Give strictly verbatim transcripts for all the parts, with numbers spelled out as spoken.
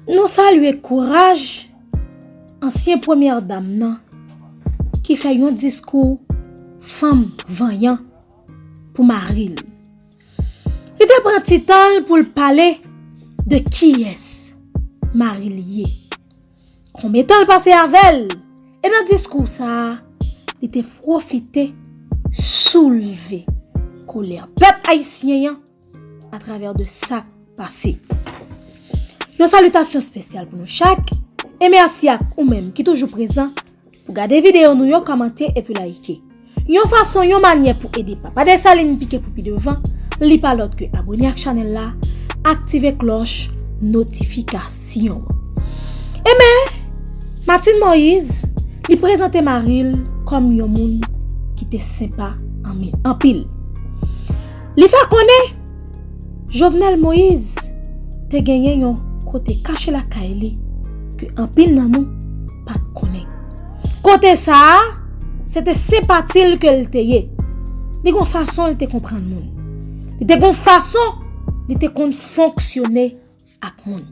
Nou salye kouraj ansyen premyè dam nan ki fè yon diskou fanm vanyan pou mari l. Li te pran ti tan l pou l pale de kiyès mari l ye, konbyen tan l pase avè l, e nan diskou sa a, li te pwofite soulve kolè pèp ayisyen an atravè de sa k pase. Yon salitasyon espesyal pou nou chak, e mèsi ak ou menm ki toujou prezan pou gade videyo nou yo, kòmante epi layike. Yon fason, yon manyè pou ede Papa Desalin pike pou pi devan, li pa lòt ke abòne ak chanèl la, aktive klòch notifikasyon. Enben, Martine Moïse, li prezante mari l kòm yon moun ki te senpa anmi-, anpil. Li fè konnen Jovenel Moïse te genyen yon kote kache lakay li ke anpil nan nou pa t konnen. Kote sa a, se te senpati l ke l te ye. Li gon fason l te konprann moun. Li te gon fason li te konn fonksyone ak moun.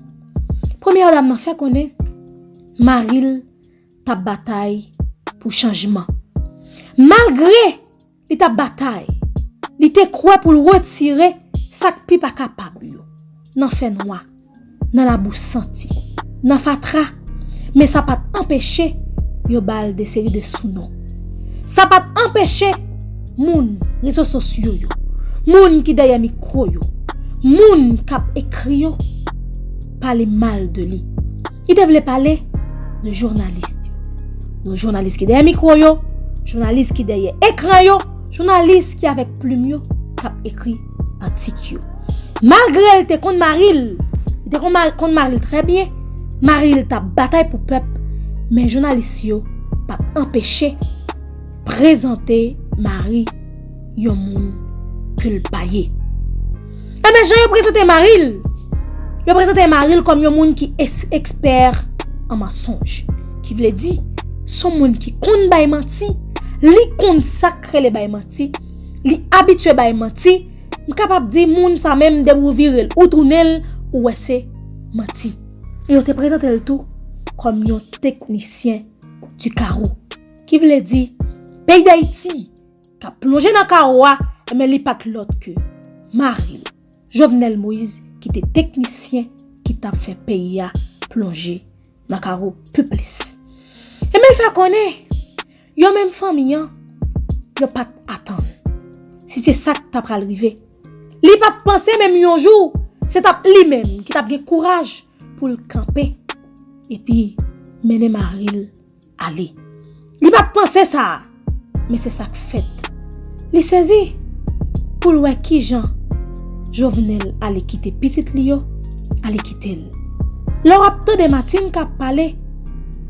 Premyè dam nan fè konnen mari l t ap batay pou chanjman. Malgre li t ap batay, li te kwè pou l retire sa k pi pa kapab yo nan fènwa, nan labou santi, nan fatra, men sa pa t anpeche yo ba l de seri de sounon. Sa pa t anpeche moun rezo sosyo yo, moun ki dèyè mikwo yo, moun k ap ekri yo pale mal de li. Li te vle pale de jounalis yo. De jounalis ki dèyè mikwo yo, jounalis ki dèyè ekran yo, jounalis ki avèk plim yo k ap ekri atik yo. Malgre l te konn mari l, li te konn ma-, konn mari l trè byen, mari l t ap batay pou pèp, men jounalis yo pa t anpeche prezante mari yon moun ke l pa ye. Enben, jan yo prezante mari l, yo prezante mari l kòm yon moun ki es-, ekspè an mansonj. Ki vle di, s on moun ki konn bay manti, li konn sa k rele bay manti, li abitye bay manti, m kapab di moun sa menm depi w vire l, ou tounen l, ou wè se manti. E yo te prezante l tou kòm yon teknisyen du carreau. Ki vle di, peyi Dayiti k ap plonje nan kawo a, enben li pa t lòt ke mari l, Jovenel Moïse, ki te teknisyen ki t ap fè peyi a plonje nan kawo pi plis. Enben l fè konnen, yo menm fanmi an, yo pa t atann si se sa k ta pral rive. Li pa t panse menm yon jou, se t ap li menm ki t ap gen kouraj pou l kanpe epi mennen mari l ale. Li pa t panse sa, men se sa k fèt. Li sezi pou l wè kijan Jovenel ale kite pitit li yo, ale kite l. Lè w ap tande Martine k ap pale,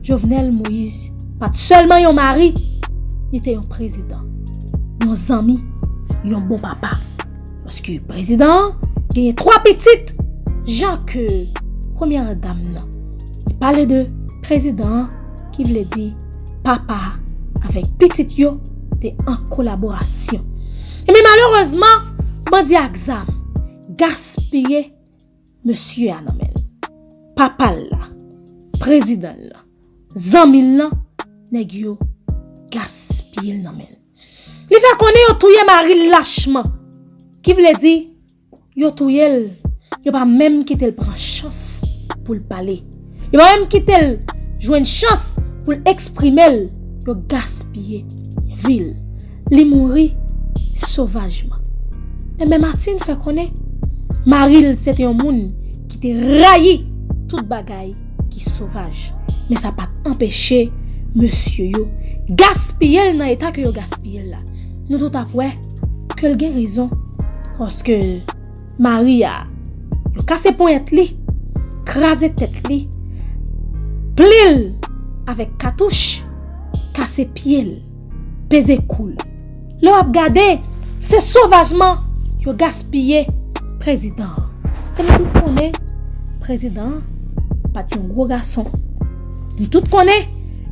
Jovenel Moïse pa t sèlman yon mari, li te yon prezidan, yon zanmi, yon bon papa. Paske prezidan an genyen twa pitit, jan ke premyè dam nan, li pale de prezidan an, ki vle di papa avèk pitit yo te an kolaborasyon. Enben malerezman, bandi ak zam gaspiye mesye a nan men l. Papa l la, prezidan l lan, zanmi l lan, nèg yo gaspiye l nan men l. Li fè konnen yo touye mari l lachman. Ki vle di, yo touye l, yo pa menm kite l pran chans pou l pale. Yo pa menm kite l jwenn chans pou l eksprime l. Yo gaspiye vi l. Li mouri sovajman. Enben Martine fè konnen mari l se te yon moun ki te rayi tout bagay ki sovaj. Men sa pa t anpeche mesye yo gaspiye l nan eta ke yo gaspiye l la. Nou tout ap wè ke l gen rezon. Paske mari a, yo kase ponyèt li, kraze tèt li, pli l avèk katouch, kase pye l, peze kou l. Lè w ap gade, se sovajman yo gaspiye prezidan an. E nou tout konnen, prezidan an pa t yon gwo gason. Nou tout konnen,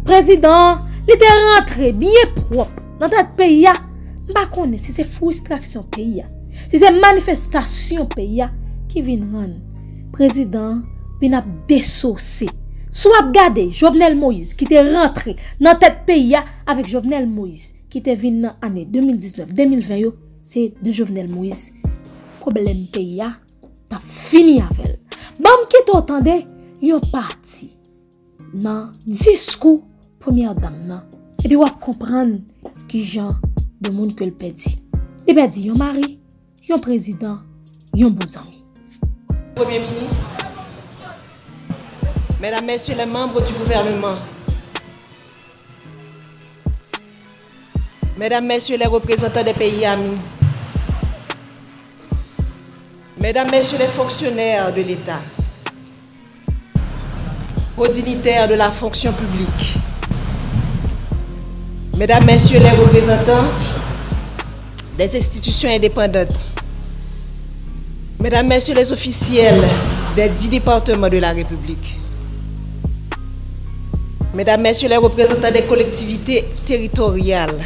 prezidan an, li te rantre byen pwòp nan tèt peyi a. M pa konnen si se fristrasyon peyi a, si se manifestasyon peyi a ki vin rann prezidan an vin ap desose. Si w ap gade Jovenel Moïse ki te rantre nan tèt peyi a avèk Jovenel Moïse ki te vin nan ane de mil diznèf, de mil ven yo, se de Jovenel Moïse pwoblèm peyi a t ap fini avè l. Ban m kite w tande yon pati nan diskou premyè dam nan, epi w ap konprann ki jan de moun ke l pèdi. Li pèdi yon mari, yon prezidan, yon bon zanmi. Premye minis, medam, mesye, lè manm di gouvènman, medam, mesye, lè reprezantan dè peyi ami, medam, mesye, lè fonksyonè de Leta, aux dignitaires de la fonction publique, mesdames, messieurs les représentants des institutions indépendantes, mesdames, messieurs les officiels des dix départements de la République, mesdames, messieurs les représentants des collectivités territoriales,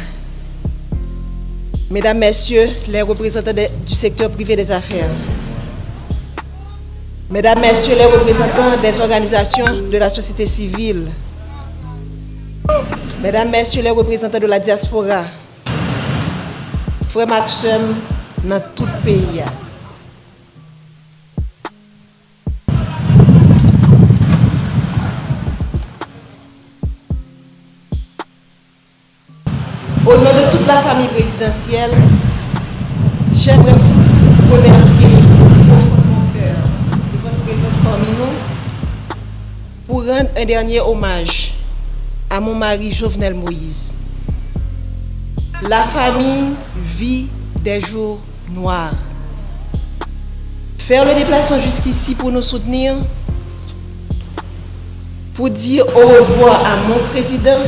mesdames, messieurs les représentants des- du secteur privé des affaires, mesdames, messieurs les représentants des organisations de la société civile, mesdames, messieurs les représentants de la diaspora, frè m ak sè m nan tout peyi a. Au nom de toute la famille présidentielle, j'aimerais vous remercier au fond de mon cœur de votre présence parmi nous pour rendre un dernier hommage à mon mari Jovenel Moïse. La famille vit des jours noirs. Faire le déplacement jusqu'ici pour nous soutenir, pour dire au revoir à mon président,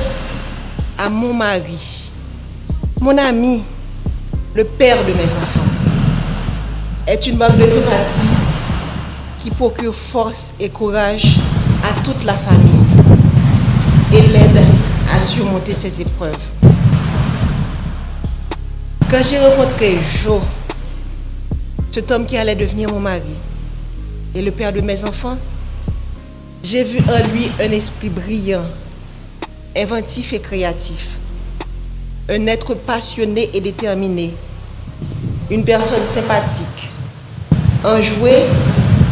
à mon mari, mon ami, le père de mes enfants, est une marque de sympathie qui procure force et courage à toute la famille et l'aide à surmonter ces épreuves. Quand j'ai rencontré Jo, cet homme qui allait devenir mon mari et le père de mes enfants, j'ai vu en lui un esprit brillant, inventif et créatif, un être passionné et déterminé, une personne sympathique, enjouée,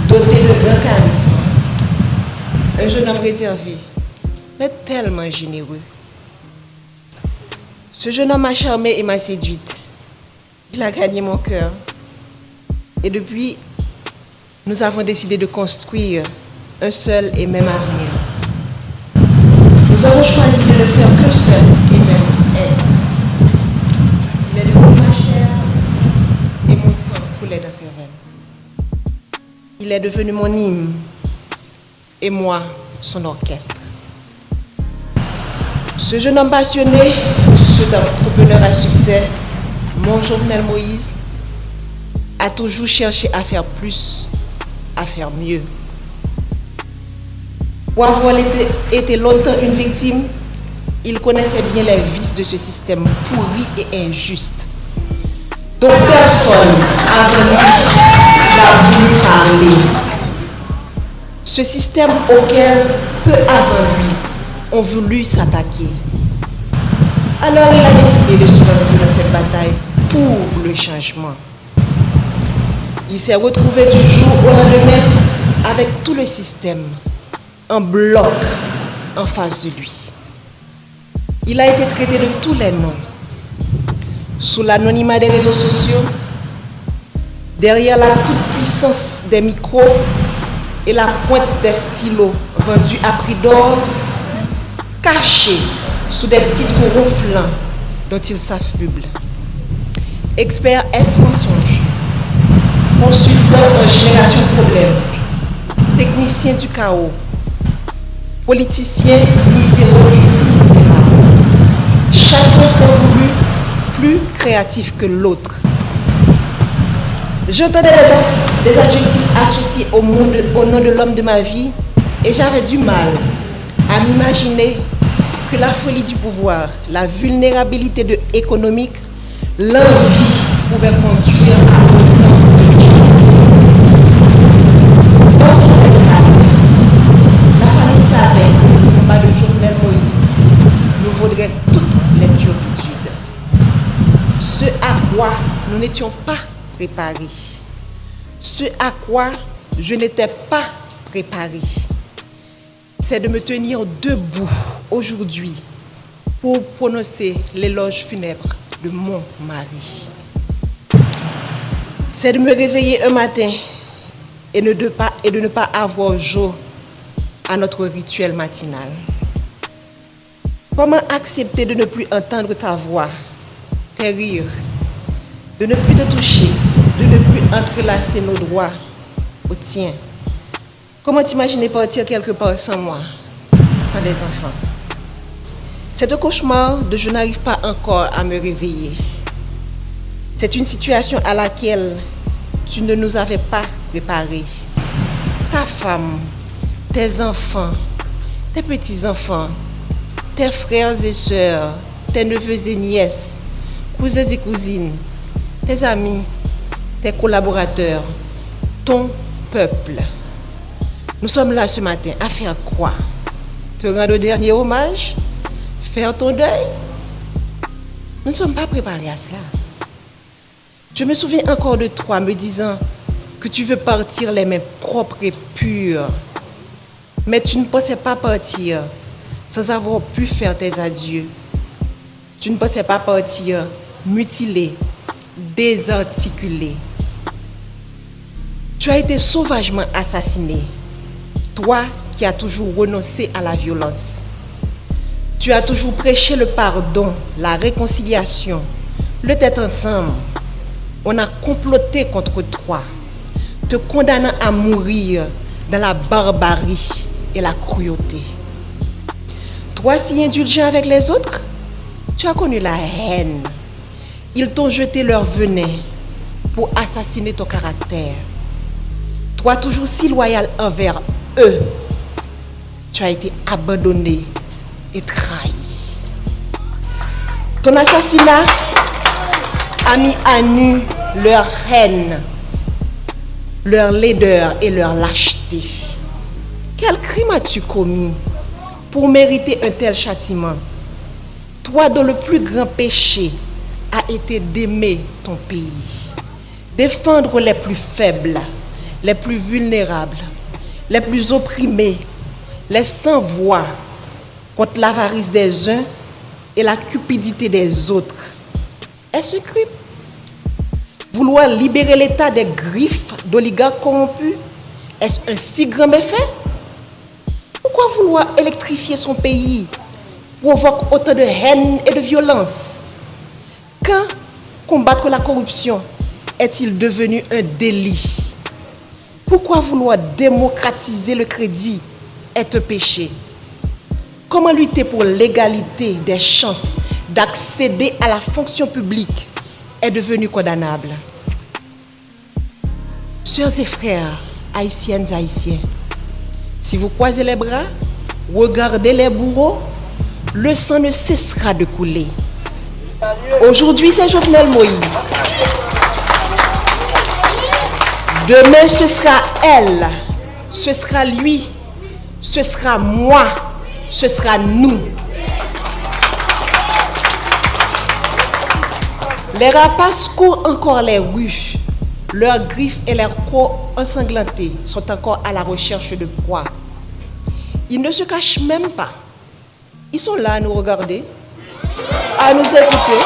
dotée de grand charisme, un jeune homme réservé, mais tellement généreux. Ce jeune homme m'a charmée et m'a séduite. Il a gagné mon cœur. Et depuis, nous avons décidé de construire un seul et même avenir. Nous avons choisi de ne faire qu'un seul et même être. Il est devenu ma chair et mon sang coulait dans ses veines. Il est devenu mon hymne et moi, son orchestre. Ce jeune homme passionné, cet entrepreneur à succès, mon Jovenel Moïse, a toujours cherché à faire plus, à faire mieux. Pour avoir été, été longtemps une victime, il connaissait bien les vices de ce système pourri et injuste, dont personne avant lui n'a voulu parler. Ce système auquel peu avant lui ont voulu s'attaquer. Alors il a décidé de se lancer dans cette bataille pour le changement. Il s'est retrouvé du jour au lendemain avec tout le système en bloc en face de lui. Il a été traité de tous les noms. Sous l'anonymat des réseaux sociaux, derrière la toute-puissance des micros et la pointe des stylos vendus à prix d'or, caché sous des titres ronflants dont il s'affuble. Expert S mensonge, consultant en génération de problèmes, technicien du chaos, politicien misérable et si misérable. Chacun s'est voulu plus créatif que l'autre. J'entendais des, des adjectifs associés au, monde, au nom de l'homme de ma vie et j'avais du mal à m'imaginer que la folie du pouvoir, la vulnérabilité de économique, l'envie pouvait conduire à autant de méchanceté. Dans ce débat, n'étions pas préparés. Ce à quoi je n'étais pas préparé, c'est de me tenir debout aujourd'hui pour prononcer l'éloge funèbre de mon mari. C'est de me réveiller un matin et ne, de pas, et de ne pas avoir joie à notre rituel matinal. Comment accepter de ne plus entendre ta voix, tes rires, de ne plus te toucher, de ne plus entrelacer nos doigts au tien? Comment t'imaginer partir quelque part sans moi, sans des enfants? C'est un cauchemar de je n'arrive pas encore à me réveiller. C'est une situation à laquelle tu ne nous avais pas préparés. Ta femme, tes enfants, tes petits-enfants, tes frères et sœurs, tes neveux et nièces, cousins et cousines, tes amis, tes collaborateurs, ton peuple. Nous sommes là ce matin à faire quoi? Te rendre un dernier hommage? Faire ton deuil? Nous ne sommes pas préparés à cela. Je me souviens encore de toi me disant que tu veux partir les mains propres et pures. Mais tu ne pensais pas partir sans avoir pu faire tes adieux. Tu ne pensais pas partir mutilé, désarticulé. Tu as été sauvagement assassiné, toi qui as toujours renoncé à la violence. Tu as toujours prêché le pardon, la réconciliation, le tête ensemble. On a comploté contre toi, te condamnant à mourir dans la barbarie et la cruauté. Toi si indulgent avec les autres, tu as connu la haine. Ils t'ont jeté leur venin pour assassiner ton caractère. Toi toujours si loyal envers eux, tu as été abandonné et trahi. Ton assassinat a mis à nu leur haine, leur laideur et leur lâcheté. Quel crime as-tu commis pour mériter un tel châtiment? Toi dont le plus grand péché a été d'aimer ton pays, défendre les plus faibles, les plus vulnérables, les plus opprimés, les sans voix, contre l'avarice des uns et la cupidité des autres. Est-ce un crime? Vouloir libérer l'État des griffes d'oligarques corrompus, est-ce un si grand méfait? Pourquoi vouloir électrifier son pays provoque autant de haine et de violence? Quand combattre la corruption est-il devenu un délit? Pourquoi vouloir démocratiser le crédit est un péché? Comment lutter pour l'égalité des chances d'accéder à la fonction publique est devenu condamnable? Sœurs et frères, haïtiennes, haïtiens, si vous croisez les bras, regardez les bourreaux, le sang ne cessera de couler. Aujourd'hui, c'est Jovenel Moïse. Demain, ce sera elle, ce sera lui, ce sera moi, ce sera nous. Les rapaces courent encore les rues. Leurs griffes et leurs crocs ensanglantées sont encore à la recherche de proies. Ils ne se cachent même pas. Ils sont là à nous regarder, à nous écouter,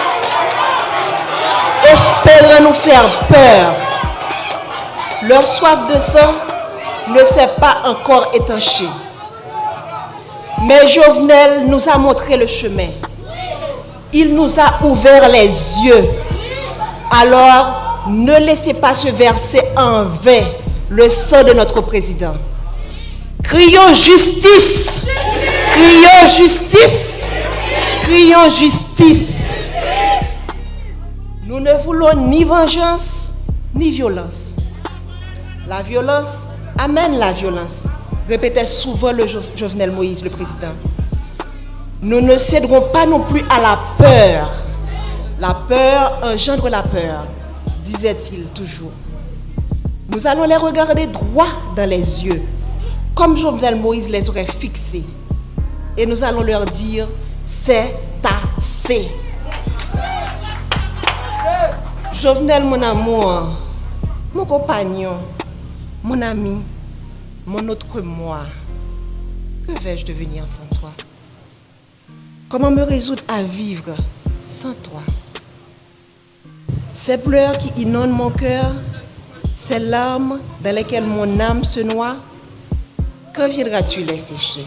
espérant nous faire peur. Leur soif de sang ne s'est pas encore étanchée. Mais Jovenel nous a montré le chemin. Il nous a ouvert les yeux. Alors, ne laissez pas se verser en vain le sang de notre président. Crions justice! Crions justice! Crions justice! Nous ne voulons ni vengeance, ni violence. La violence amène la violence, répétait souvent le Jo- Jovenel Moïse, le président. Nous ne céderons pas non plus à la peur. La peur engendre la peur, disait-il toujours. Nous allons les regarder droit dans les yeux, comme Jovenel Moïse les aurait fixés. Et nous allons leur dire, c'est assez. Jovenel, mon amour, mon compagnon, mon ami, mon autre moi, que vais-je devenir sans toi? Comment me résoudre à vivre sans toi? Ces pleurs qui inondent mon cœur, ces larmes dans lesquelles mon âme se noie, quand viendras-tu les sécher?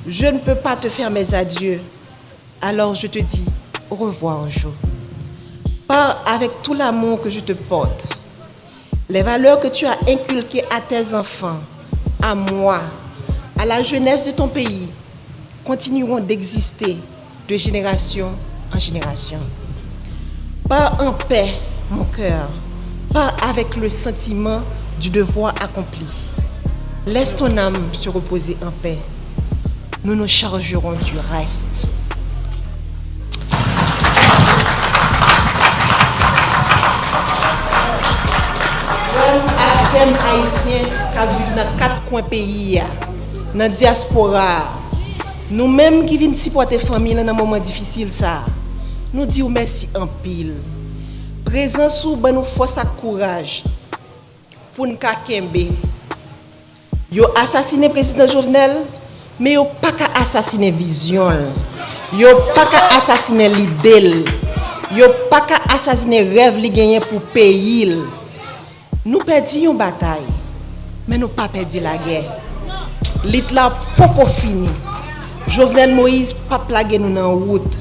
Je ne peux pas te faire mes adieux, alors je te dis au revoir, Jo. Pars avec tout l'amour que je te porte. Les valeurs que tu as inculquées à tes enfants, à moi, à la jeunesse de ton pays, continueront d'exister de génération en génération. Pars en paix, mon cœur. Pars avec le sentiment du devoir accompli. Laisse ton âme se reposer en paix. Nous nous chargerons du reste. Frè m ak sè m ayisyen k ap viv nan kat kwen peyi a, nan dyaspora a, nou menm ki vin sipòte fanmi lan nan moman difisil sa a, nou di w mèsi anpil. Prezans ou ban nou fòs ak kouraj pou n ka kenbe. Yo asasinen Prezidan Jovenel, men yo pa ka asasinen vizyon l. Yo pa ka asasinen lide l. Yo pa ka asasinen rèv li genyen pou peyi l. Nou pèdi yon batay, men nou pa pèdi lagè. Lit la poko fini. Jovenel Moïse p ap lage nou nan wout.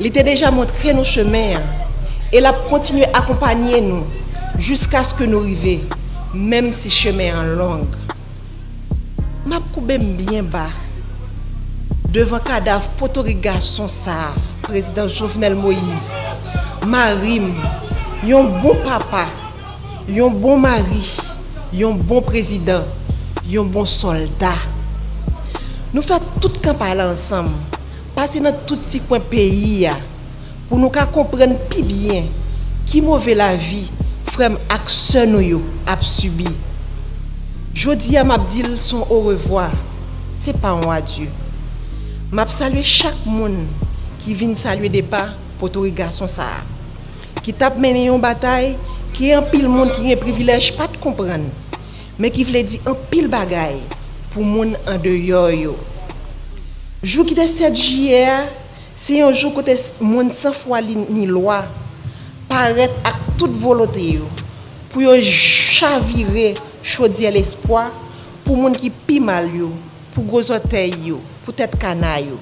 Li te deja montre nou chemen an, e l ap kontinye akonpanye nou jiskaske nou rive, menm si chemen an long. M ap koube m byen ba devan kadav potorik gason sa a, Prezidan Jovenel Moïse, mari m, yon bon papa, yon bon mari, yon bon prezidan, yon bon sòlda. Nou fè tout kanpay la ansanm, pase nan tout ti kwen peyi a, pou nou ka konprann pi byen ki move lavi frè m ak sè nou yo ap sibi. Jodi a, m ap di l s on orevwa, se pa yon adye. M ap salye chak moun ki vin salye depa potorik gason sa a, ki t ap mennen yon batay ke anpil moun ki gen privilèj pa t konprann, men ki vle di anpil bagay pou moun andeyò yo. Jou ki te sèt jiyè a, se yon jou kote s-, moun san fwa li ni lwa parèt ak tout volonte yo pou yo chavire chodyè lespwa pou moun ki pi mal yo, pou gwo zòtèy yo, pou tèt kana yo.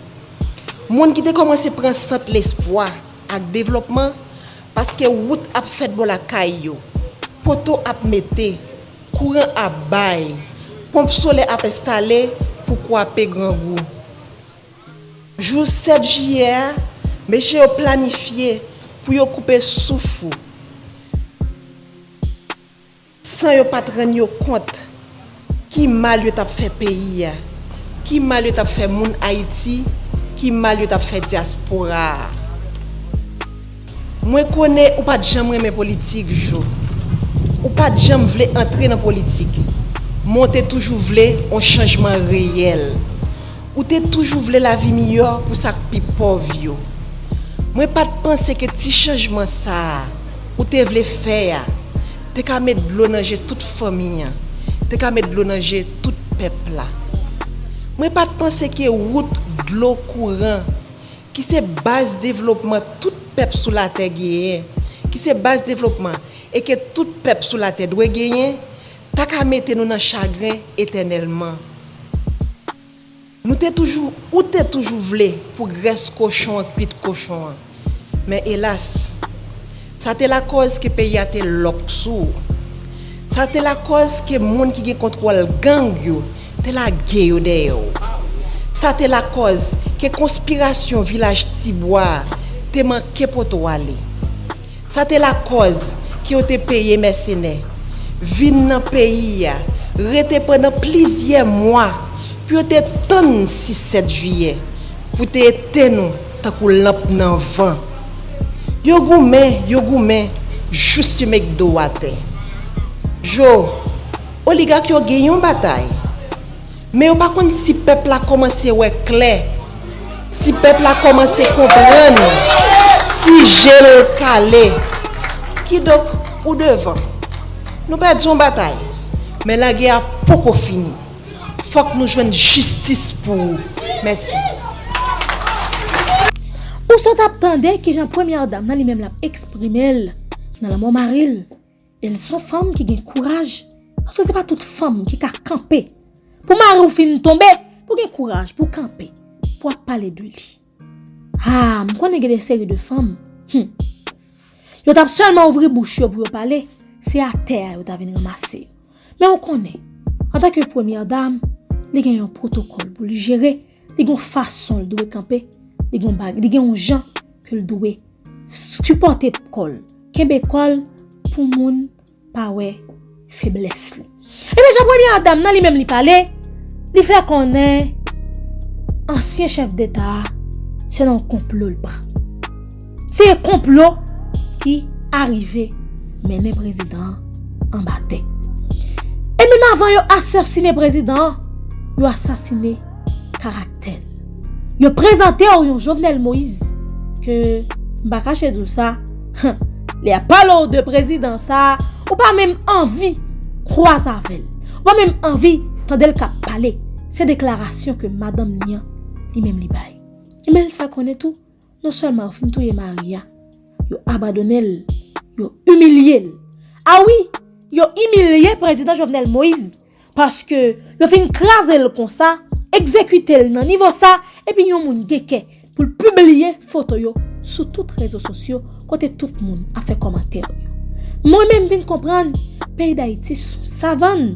Moun ki te kòmanse pran sant lespwa ak devlòpman, paske wout ap fèt bò lakay yo, poto ap mete, kouran ap bay, ponp solè ap enstale pou kwape grangou. Jou sèt jiyè a, mesye yo planifye pou yo koupe souf ou, san yo pa t rann yo kont ki mal yo t ap fè peyi a, ki mal yo t ap fè moun Ayiti, ki mal yo t ap fè dyaspora a. Mwen konnen ou pa t janm renmen politik, Jo. Ou pa t janm vle antre nan politik, men w te toujou vle yon chanjman reyèl. Ou te toujou vle lavi miyò pou sa k pi pòv yo. Mwen pa t panse ke ti chanjman sa a ou te vle fè a te ka met dlo nan je tout fanmi an, te ka met dlo nan je tout pèp la. Mwen pa t panse ke wout, dlo, kouran, ki se baz devlopman tout pèp sou latè genyen, ki se baz devlopman e ke tout pèp sou latè dwe genyen, ta ka mete nou nan chagren etènèlman. Nou te toujou, ou te toujou vle pou grès kochon an kwit kochon an. Men elas, sa te lakòz ke peyi a te lòk sou ou. Sa te lakòz ke moun ki gen kontwòl gang yo te lage yo dèyè w. Sa te lakòz ke konspirasyon Vilaj Tibwa a te manke pote w ale. Sa te lakòz ke yo te peye mèsenè vin nan peyi a, rete pandan plizyè mwa pou yo te tann sis sèt jiyè, pou te etenn ou tankou lanp nan van. Yo goumen, yo goumen, jis yo met do w atè. Jo, oligak yo gen yon batay. Men yo pa konn si pèp la kòmanse wè klè, si pèp la kòmanse konprann, Si je l kale. Kidonk, ou devan. Nou pèdi yon batay, men lagè a poko fini. Fòk nou jwenn jistis pou ou. Mèsi. Ou sot ap tande kijan premyè dam nan li menm l ap eksprime l nan lanmò mari l. E l se yon fanm ki gen kouraj, paske se pa tout fanm ki ka kanpe pou mari w fin tonbe, pou gen kouraj pou kanpe, pou ap pale de li. Ah, m konnen gen de seri de fanm, hmm, yo t ap sèlman ouvri bouch yo pou yo pale, se atè a yo ta vin ranmase yo. Men ou konnen, antanke premyè dam, li gen yon pwotokòl pou li jere, li gen yon fason l dwe kanpe, li gen yon bag, li gen yon jan ke l dwe sipòte kò l, kenbe kò l pou moun pa wè feblès li. Ebyen, jan premyè dam nan li menm li pale, li fè konnen ansyen chèf deta a se nan yon konplo l pran. Se konplo ki arive mennen prezidan an anba tè. E menm avan yo asasinen prezidan an, yo asasinen karaktè l. Yo prezante w yon Jovenel Moïse ke, m pa kache di w sa, lè y ap pale w de prezidan sa, ou pa menm anvi kwaze avè l. Ou pa menm anvi tande l k ap pale. Se deklarasyon ke madanm li an, li menm li bay. Ebyen, l fè konnen tou, non sèlman yo fin touye mari a, yo abandone l, yo imilye l. A wi, yo imilye prezidan Jovenel Moïse, paske yo fin kraze l konsa, egzekite l nan nivo sa, epi yon moun gen kè pou l pibliye foto yo sou tout rezo sosyo kote tout moun ap fè kòmantè yo. Mwen menm vin konprann, peyi Dayiti se yon savann,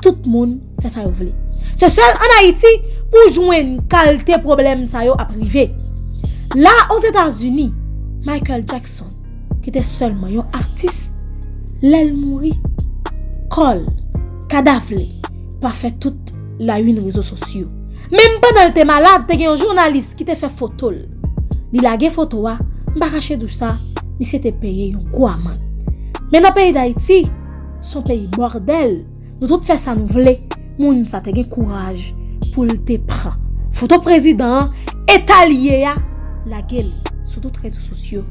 tout moun fè sa yo vle. Se sèl ann Ayiti pou w jwenn kalte pwoblèm sa yo ap rive. La, Ozetazini, Michael Jackson, ki te sèlman yon atis, lè l mouri, kò l, kadav li, pa fè tout layini rezo sosyo. Menm pandan l te malad, te gen yon jounalis ki te fè foto l. Li lage foto a, m pa kache di w sa, misye te peye yon gwo amann. Men nan peyi Dayiti, se yon peyi bòdèl, nou tout fè sa nou vle, moun sa te gen kouraj pou l te pran foto prezidan an, eta l ye a, lage l sou tout rezo sosyo,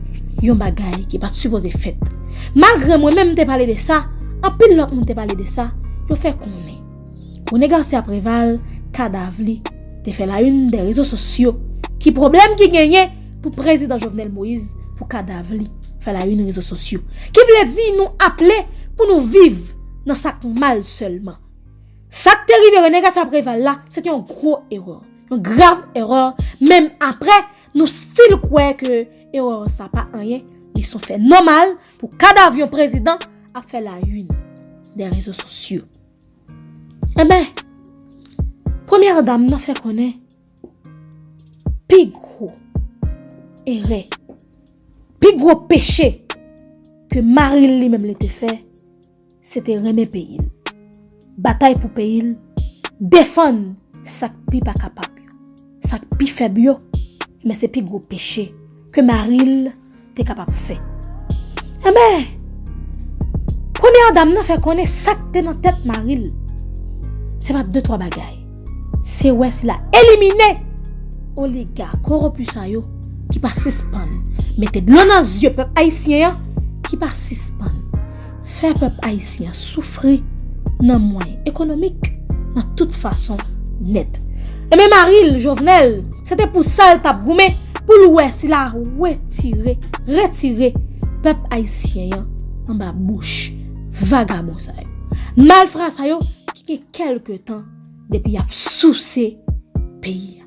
yon bagay ki pa t sipoze fèt. Malgre mwen menm m te pale de sa, anpil lòt moun te pale de sa, yo fè konnen Rene Garcia Préval, kadav li te fè layini de rezo sosyo. Ki pwoblèm ki genyen pou prezidan Jovenel Moïse, pou kadav li fè layini rezo sosyo? Ki vle di nou aple pou nou viv nan sa k mal sèlman. Sa k te rive Rene Garcia Préval la, se te yon gwo erè, yon grav erè. Menm apre, nou still kwè ke erè sa pa anyen, li se yon fè nòmal pou kadav yon prezidan ap fè layini de rezo sosyo. Enben, premyè dam nan fè konnen pi gwo erè, pi gwo peche ke mari l li menm li te fè, se te renmen peyi l, batay pou peyi l, defann sa k pi pa kapab yo, sa k pi fèb yo, men se pi gwo peche ke mari l te kapab fè. Enben, premyè dam nan fè konnen sa k te nan tèt mari l, se pa de twa bagay. Se wè sila elimine oliga kowonpi sa yo ki pa sispann mete dlo nan zye pèp ayisyen an, ki pa sispann fè pèp ayisyen an soufri nan mwayen ekonomik, nan tout fason nèt. Enben, mari l, Jovenel, se te pou sa l t ap goumen, pou l wè sila retire, retire pèp ayisyen an anba bouch vagabon sa yo. Malfra sa yo ki gen kèlke tan depi y ap souse peyi a.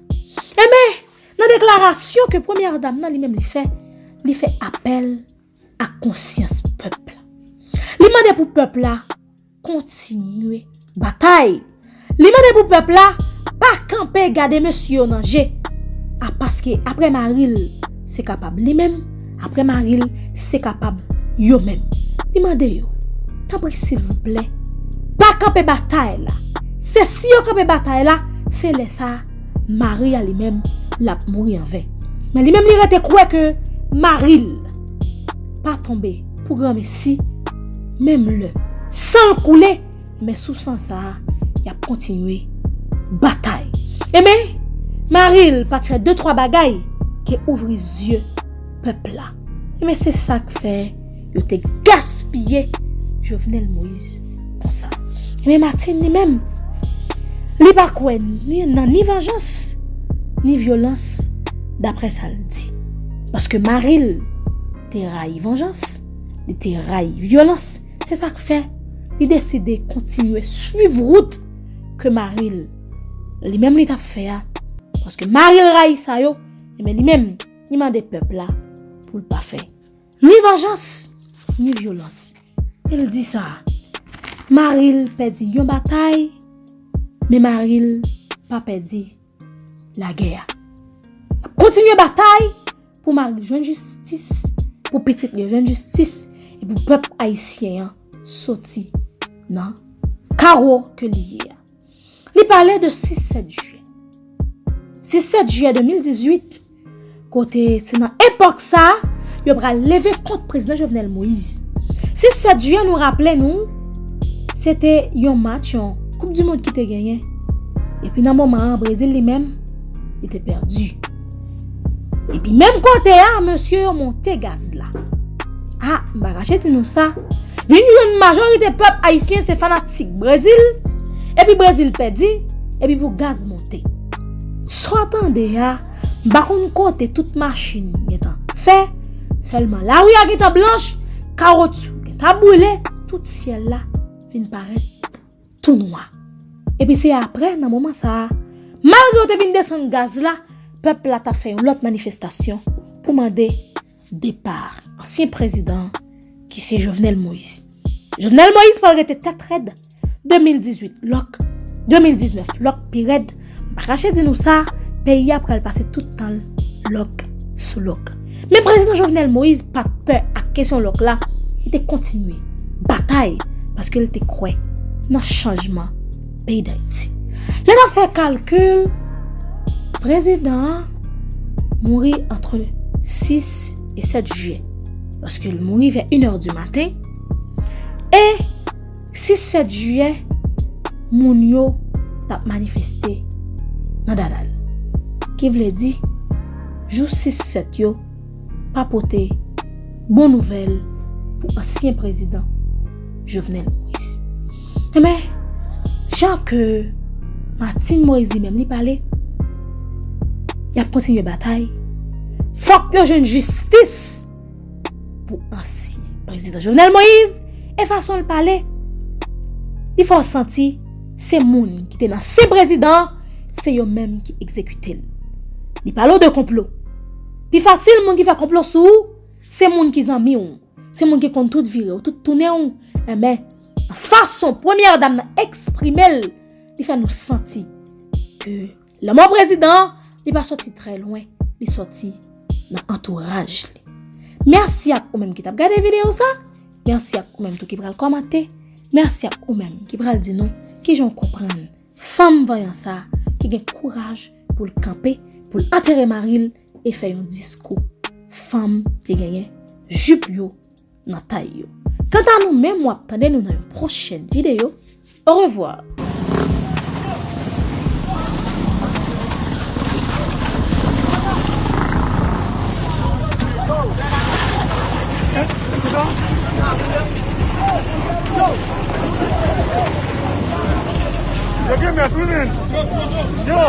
Enben, nan deklarasyon ke premyè dam nan li menm li fè, li fè apèl ak konsyans pèp la. Li mande pou pèp la kontinye batay. Li mande pou pèp la pa kanpe gade mesye yo nan je. A paske apre mari l, se kapab li menm, apre mari l, se kapab yo menm. Li mande yo, tanpri silvouplè, pa kanpe batay la. Se si yo kanpe batay la, se lè sa a, mari a li menm, l ap mouri anven. Men li menm li rete kwè ke mari l pa tonbe pou granmesi, menm lè san l koule, men sou san sa a, y ap kontinye batay. Enben, mari l pa t fè de twa bagay ke ouvri zye pèp la. Ebyen, se sa k fè yo te gaspiye Jovenel Moïse konsa. Ebyen, Martine li menm, li pa kwè ni nan ni vanjans, ni vyolans, daprè sa l di. Paske mari l te rayi vanjans, li te rayi vyolans. Se sa k fè li deside kontinye swiv wout ke mari l, li menm li t ap fè a. Paske mari l rayi sa yo, ebyen, li menm, li mande pèp la pou l pa fè ni vanjans, ni vyolans. E l di sa, mari l pèdi yon batay, men mari l pa pèdi lagè a. L ap kontinye batay pou mari l jwenn jistis, pou pitit li yo jwenn jistis, e pou pèp ayisyen an soti nan kawo ke li ye a. Li pale de sis sèt jiyè. Sis sèt jiyè de mil dizuit, kote se nan epòk sa a, yo pral leve kont prezidan Jovenel Moïse. Sis sèt jiyè, nou raple nou, se te yon match, yon Koup di Mond ki te genyen. Epi nan moman an, Brezil li menm, li te pèdi. Epi menm kote a, mesye yo monte gaz la. A, m pa kache di nou sa. Vin jwenn majorite pèp ayisyen se fanatik Brezil, epi Brezil pèdi, epi pou gaz monte. Sa w tande a, m pa konn kote tout machin gentan fè, sèlman lari a gentan blanch, kawotchou gentan boule, tout syèl la vin parèt tou nwa. Epi se apre, nan moman sa a, malgre yo te vin desann gaz la, pèp la t ap fè yon lòt manifestasyon pou mande depa ansyen prezidan ki se Jovenel Moïse. Jovenel Moïse pral rete tèt rèd de mil dizuit lòk, de mil diznèf lòk pi rèd. M pa kache di nou sa, peyi a pral pase tout tan l lòk sou lòk. Men prezidan Jovenel Moïse pa t pè ak kesyon lòk la, li te kontinye batay paske l te kwè nan chanjman peyi Dayiti. Lè n ap fè kalkil, prezidan an mouri antre sis e sèt jiyè, paske l mouri vè inè di maten, e sis sèt jiyè, moun yo t ap manifeste nan Dadal. Ki vle di, jou sis sèt yo pa pote bon nouvèl pou ansyen prezidan Jovenel Moïse. Enben, jan ke Martine Moïse li menm li pale, y ap kontinye batay. Fòk yo jwenn jistis pou ansyen prezidan Jovenel Moïse, e fason l pale, li fè w santi se moun ki te nan ansyen prezidan an, se yo menm ki egzekite l. Li pale w de konplo. Pi fasil moun ki fè konplo sou ou, se moun ki zanmi w, se moun ki konn tout vire w, tout tounen w. Enben, fason premyè dam nan eksprime l, li fè nou santi ke lanmò prezidan an, li pa sòti trè lwen, li sòti nan antouraj li. Mèsi ak ou menm ki t ap gade videyo sa. Mèsi ak ou menm tou ki pral kòmante. Mèsi ak ou menm ki pral di nou kijan w konprann fanm vanyan sa a ki gen kouraj pou l kanpe, pou l antere mari l e fè yon diskou fanm ki genyen jip yo nan tay yo. Kanta nou menm, w ap tande nou nan yon pwochèn videyo. Orevwa. Yo gen mèt wi, men. Yo.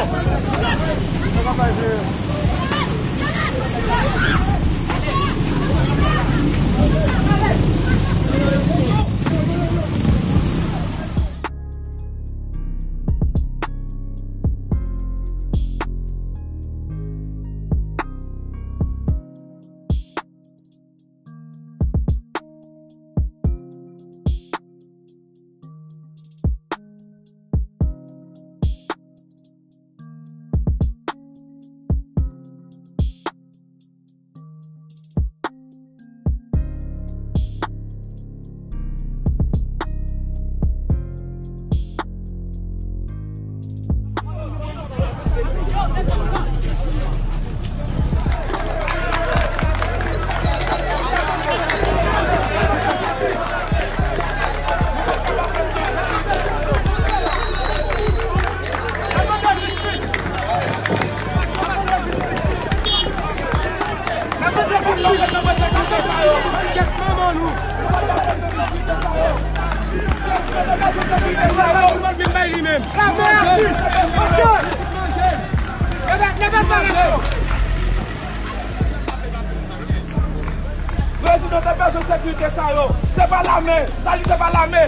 Prezidan te bezwen sekirite sa yo. Se pa lame. Sa li se pa lame.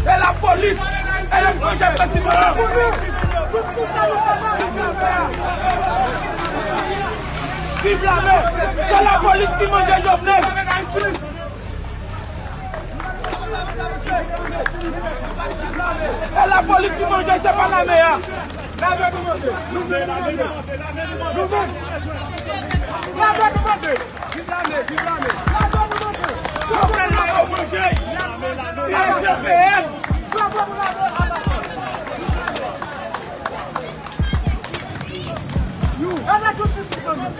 E lapolis. E yo ki manje prezidan an. Viv lame. Se lapolis ki manje Jovenel. E lapolis ki manje, se pa lame a. Lame nou mande. Nou vle lame. Nou vle. Lame nou mande. Viv lame, viv lame. Lame nou mande. Jovenel la yo manje. L G P N. Ann ak yon ti souf nan nou.